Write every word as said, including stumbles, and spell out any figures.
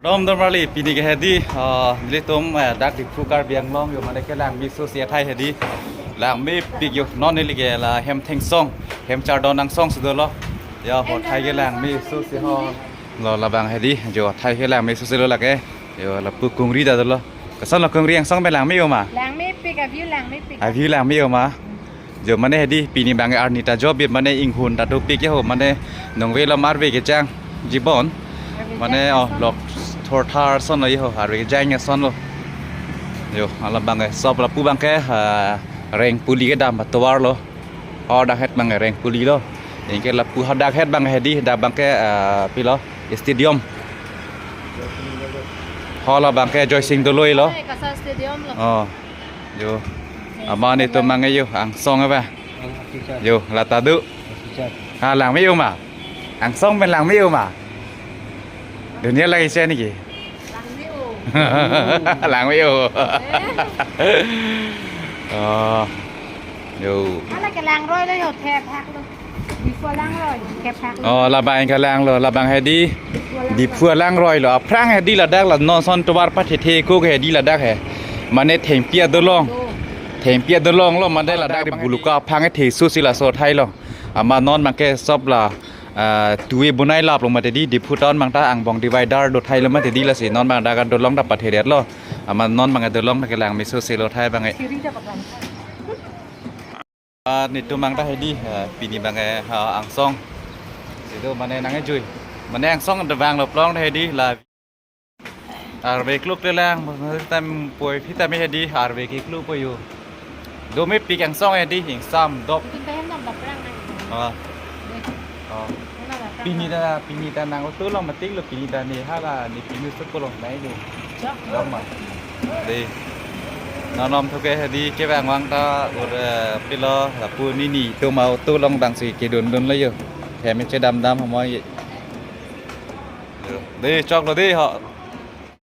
Kardom kardom marli, pini ke hedi, ah, nelitum, eh, dak Diphu Karbi Anglong yo mane kelang meso si athai hedi. Langmepik yo, non neli ke la hem thengsong, hem chardon angsong si dolo. Yo, ho athai kelang meso si ho. Lo labang hedi, jo athai kelang meso si lo lake. Yo lapu kungri ta dolo. Koson lo kungri, angsong pen langme yo ma? Langmepik, avi langmepik. Avi langme yo ma? Jo mane hedi pini bang arni ta jobit mane inghun ta dopik ya ho, mane nongve lo arve kejang jibon. Arve mane jang oh ason. Lok thorthar ason lo yo ho, arve kejang ason lo. Yo, alabang ke sop lapu bang ke, ah, reng puli kedam tovar lo. Hadak het bang reng puli lo. Anke lapu hadak het bang hedi, dak bang ke, ah, pilo, stadium. Hala bang ke Joysing Doloi lo. Hai, Kasa Stadium lo. Oh. Yo. Aman itu mang yo, angsong apa? Ang officer. Yo, la ta do. Officer. Ah, langme yo ma? Angsong pen langme yo ma? Dunia lagi saya niki. Langme yo. Langme yo. Eh. Oh. Yo. Ala kelang roi lo yo, thep hak lo. Diphu alang roi, thep hak lo. Oh, labang kelang lo, labang hedi. Diphu alang roi lo. Aphrang hedi ladak la non ason tovar pathethe ko ke hedi ladak he. Mane thengpi adolong. Thengpi adolong lo, mane ladak di buluka aphang thesu si laso athai lo. Amat non bang ke sop la, ah, tuwe bonai lap lo mati di, Diphu town bang ta angbong divider do athai lo mati di, lasi non bang dak adolong ta pathe det lo. Amat non bang adolong ta kelang meso si lo athai bang e. Ah, nelitum bang ta hedi, ah, pini bang e, ah, angsong. Itu mane nang ejui. Mane angsong anta bang lo plong ta hedi la. Arve kluk te lang, tam poi phi tam hedi, arve ke kluk po yo. Domepik angsong hedi, ingsam dop. Itu tahem nam daprang nang. Ah. Deh. Oh. Mana daprang? Pini ta, pini ta nang auto long mati lo, pini ta ne hala ne pini supo long nai do. Chak. Dong ma. Dei. Nanom thoke hedi kevang vang ta ur, eh, pilo lapu nelitum auto long bang si kedun dun lo yo. Hem chedam dam homoi. Yo. Dei, chok lo dei ho.